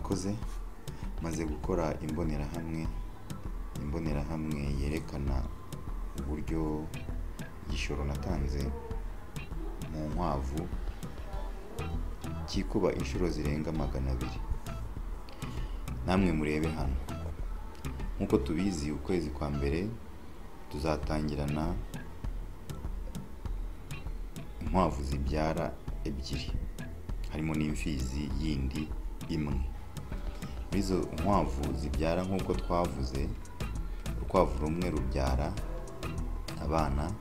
Murakoze. Maze gukora imbonerahamwe yerekana uburyo igishoro natanze mu nkwavu kikuba inshuro zirenga 200. Namwe murebe hano. Nkuko tubizi, ukwezi kwa mbere tuzatangirana inkwavu zibyara 2, harimo n'imfizi yindi imwe. Muri izo nkwavu zibyara, nk'uko twavuze, urukwavu rumwe rubyara abana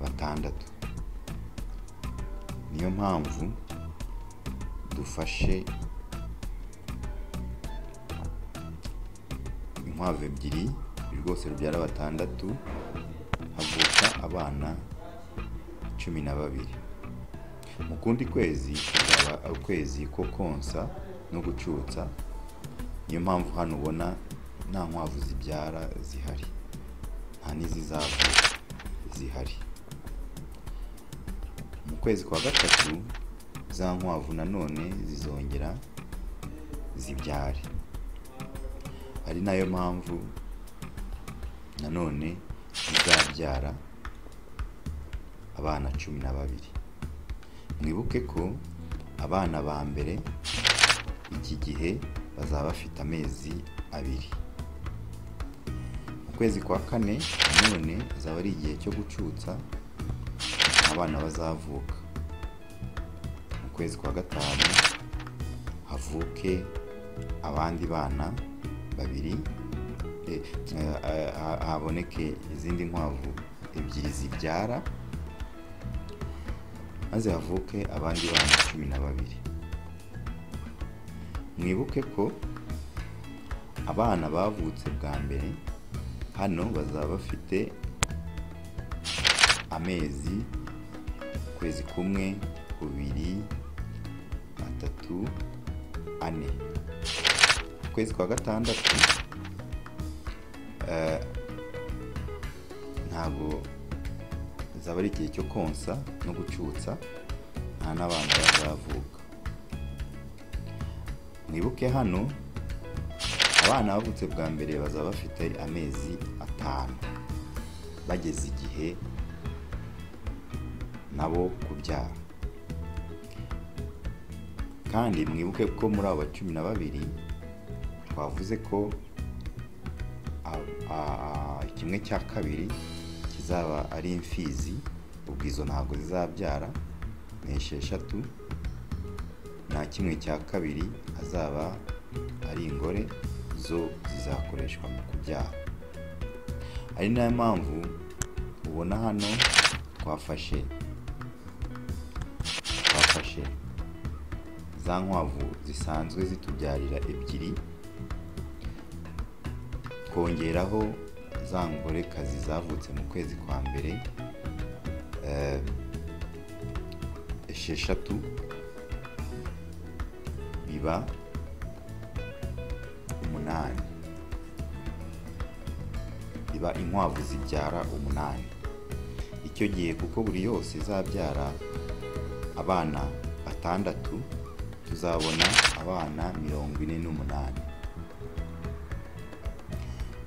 6. Niyo mpamvu dufashe inkwavu 2 rwose rubyara 6, havuka abana 12. Mu kundi kwezi kuzaba ukwezi ko konsa no gucutsa. Niyo mpamvu hano ubona nta nkwavu zibyara zihari, nta n'izizavuka zihari. Mu kwezi kwa gatatu za nkwavu nanone zizongera zibyare, ari nayo mpamvu nanone zizabyara abana 12. Mwibuke ko abana ba mbere iki gihe bazaba bafite amezi 2. Mu kwezi kwa kane nanone azaba ari igihe cyo gucutsa, abana bazavuka. Mu kwezi kwa gatanu havuke abandi bana 2, haboneke izindi nkwavu 2 zibyara, maze havuke abandi bana 12. Mwibuke ko abana bavutse bwa mbere hano bazaba bafite amezi, ukwezi 1, 2, 3, 4. Ukwezi kwa gatandatu ntabwo zaba ari igihe cyo konsa no gucutsa, nta n'abana bazavuka. Mwibuke hano abana bavutse bwa mbere bazaba bafite amezi 5, bageze igihe nabo kubyara. Kandi mwibuke ko muri abo 12 twavuze ko 1/2 kizaba ari imfizi, ubwo izo ntabwo zizabyara, ni 6, na 1/2 azaba ari ingore, zo zizakoreshwa mu kubyara. Ari nayo mpamvu ubona hano twafashe za nkwavu zisanzwe zitubyarira 2, twongeraho za ngorekazi zavutse mu kwezi kwa mbere 6, biba 8, biba inkwavu zibyara 8. Icyo gihe kuko buri yose izabyara abana 6, tuzabona abana 48.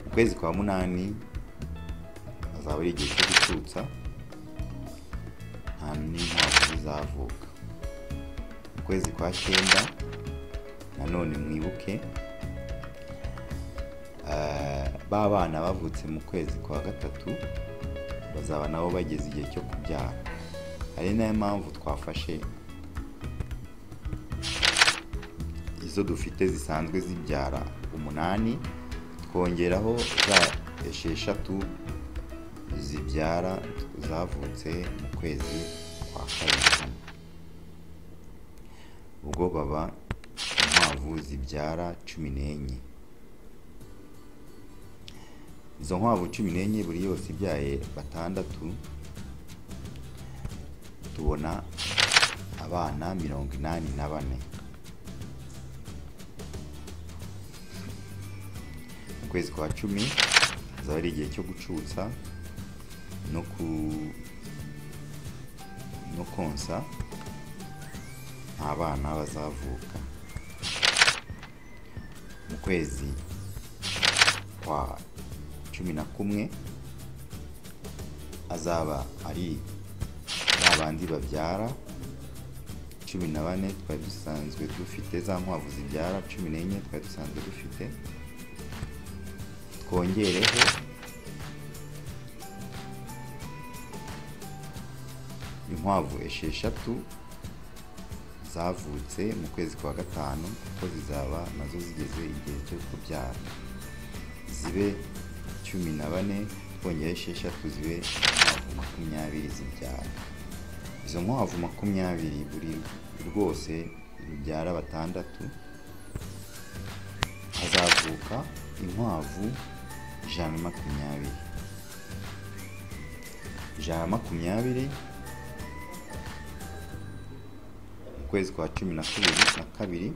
Mu kwezi kwa 8 azaba ari igihe cyo gucutsa, nta n'inkwavu zizavuka. Mu kwezi kwa 9 nanone mwibuke ba bana bavutse mu kwezi kwa 3 bazaba nabo bageze igihe cyo kubyara. Ari nayo mpamvu twafashe izo dufite zisanzwe zibyara 8, twongeraho za 6 zibyara zavutse mu kwezi kwa 2. Ubwo baba inkwavu zibyara 14. Izo nkwavu 14 buri yose ibyaye 6, tubona abana 84. Mu kwezi kwa 10 azaba ari igihe cyo gucutsa no konsa, nta bana bazavuka. Kwezi kwa 11 azaba ari babandi babyara 14 twari dusanzwe dufite, za nkwavu zibyara 14 twari dusanzwe dufite, twongereho inkwavu 6 zavutse mu kwezi kwa 5, kuko zizaba nazo zigeze igihe cyo kubyara, zibe 14, twongere 6 zibe inkwavu 20 zibyara. Izo nkwavu 20 buri rwose rubyara 6, hazavuka inkwavu 120. 120 mu kwezi kwa 12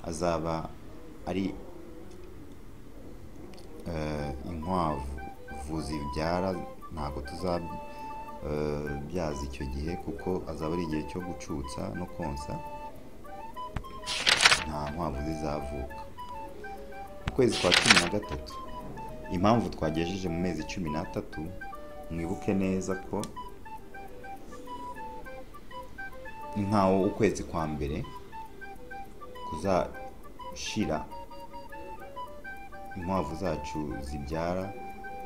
azaba ari inkwavu zibyara, ntabwo tuzabyaza icyo gihe kuko azaba ari igihe cyo gucutsa no konsa, nta nkwavu zizavuka. Mu kwezi kwa 13, impamvu twagejeje mu mezi 13, mwibuke neza ko nkaho ukwezi kwa mbere kuzashira inkwavu zacu zibyara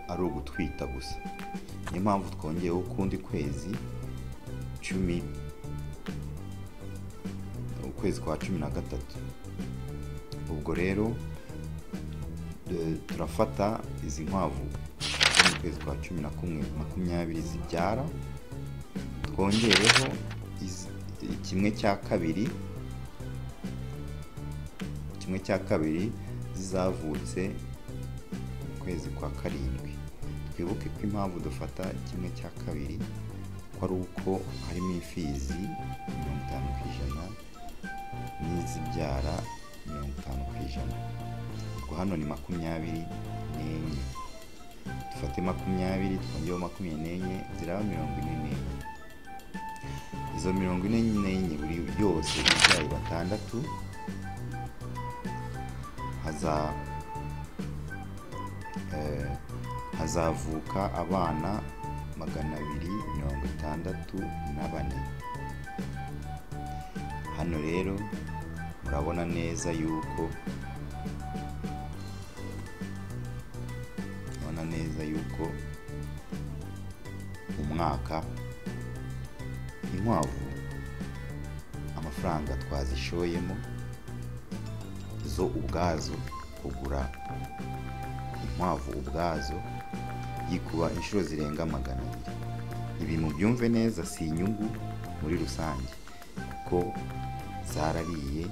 ari ugutwita gusa. Niyo mpamvu twongeyeho ukundi kwezi 10, ukwezi kwa 13. Ubwo rero turafata izi nkwavu zo mu kwezi kwa 11 20 zibyara, twongereho 1/2 zizavutse mu kwezi kwa 7. Twibuke ko impamvu dufata 1/2 ko ari uko harimo imfizi 50% n'izibyara 50%. Ubwo hano ni 24, dufate 20 twongeyeho 24 ziraba 44. Izo 44 buri yose ibyaye 6, hazavuka abana 264. Hano rero murabona neza yuko umwaka inkwavu amafaranga twazishoyemo zo ubwazo, kugura inkwavu ubwazo yikuba inshuro zirenga 200. Ibi mubyumve neza, si inyungu muri rusange kuko zarariye,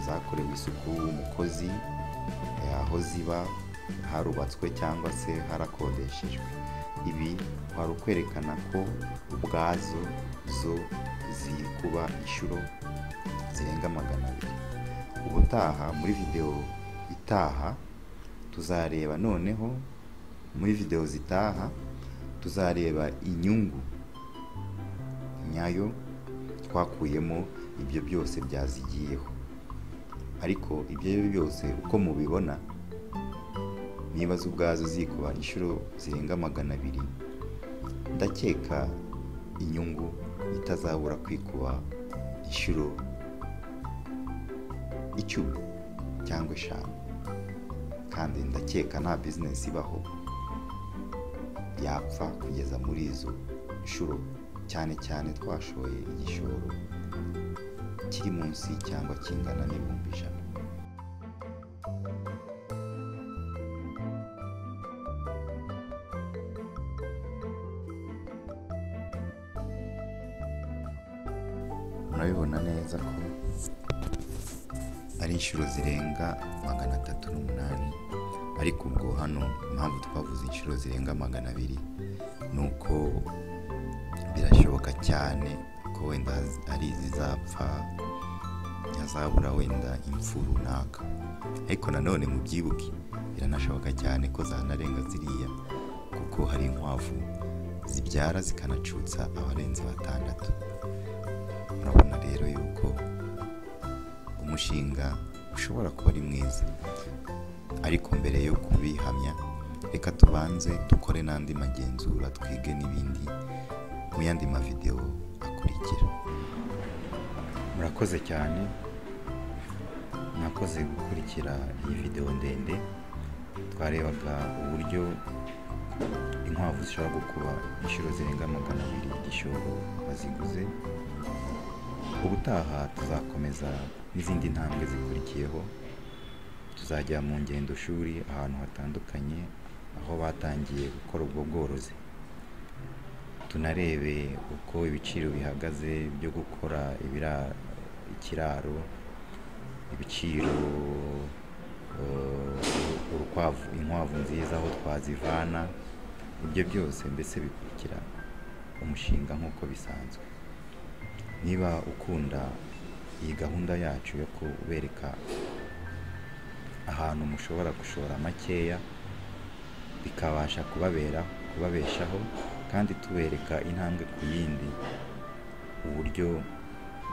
zakorewe isuku, umukozi aho ziba harubatswe cyangwa se harakodeshejwe. Ibi kwari ukwerekana ko ubwazo zo zikuba inshuro zirenga 200. Ubutaha muri video itaha tuzareba, noneho muri video zitaha tuzareba inyungu nyayo twakuyemo ibyo byose byazigiyeho. Ariko ibyo byose uko mubibona, niba ubwazo zikuba inshuro zirenga 200, ndakeka inyungu itazabura kwikuba inshuro 10 cyangwa 5. Kandi ndakeka nta business ibaho yapfa kugeza muri izo nshuro, cyane cyane twashoye igishoro kiri munsi cyangwa kingana n'100,000. Murabibona neza ko ari inshuro zirenga 308, ariko ubwo hano impamvu twavuze inshuro zirenga 200 nuko birashoboka cyane ko wenda ari izizapfa, yazabura wenda impfu runaka. Ariko nanone mubyibuke biranashoboka cyane ko zanarenga ziriya, kuko hari inkwavu zibyara zikanacutsa abarenze 6. Murabona rero yuko Umushinga ushobora kuba ari mwiza, ariko mbere yo kubihamya reka tubanze dukore n'andi magenzura, twige n'ibindi mu yandi mavideo akurikira. Murakoze cyane, mwakoze gukurikira iyi video ndende. Twarebaga uburyo inkwavu zishobora gukuba inshuro zirenga 200 igishoro baziguze. Ubutaha tuzakomeza n'izindi ntambwe zikurikiyeho, tuzajya mu ngendo shuri ahantu hatandukanye aho batangiye gukora ubwo bworozi, tunarebe uko ibiciro bihagaze byo gukora ikiraro, ibiciro urukwavu, inkwavu nziza aho twazivana, ibyo byose mbese bikurikira umushinga nk'uko bisanzwe. Niba ukunda iyi gahunda yacu yo kubereka ahantu mushobora gushora makeya bikabasha kubabeshaho, kandi tubereka intambwe ku yindi uburyo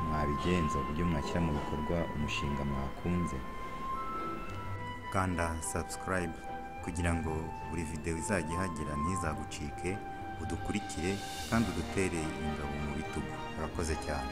mwabigenza, uburyo mwashyira mu bikorwa umushinga mwakunze, kanda subscribe kugira ngo buri video izajya ihagera ntizagucike, udukurikire kandi udutere ingabo mu bitugu. Urakoze cyane.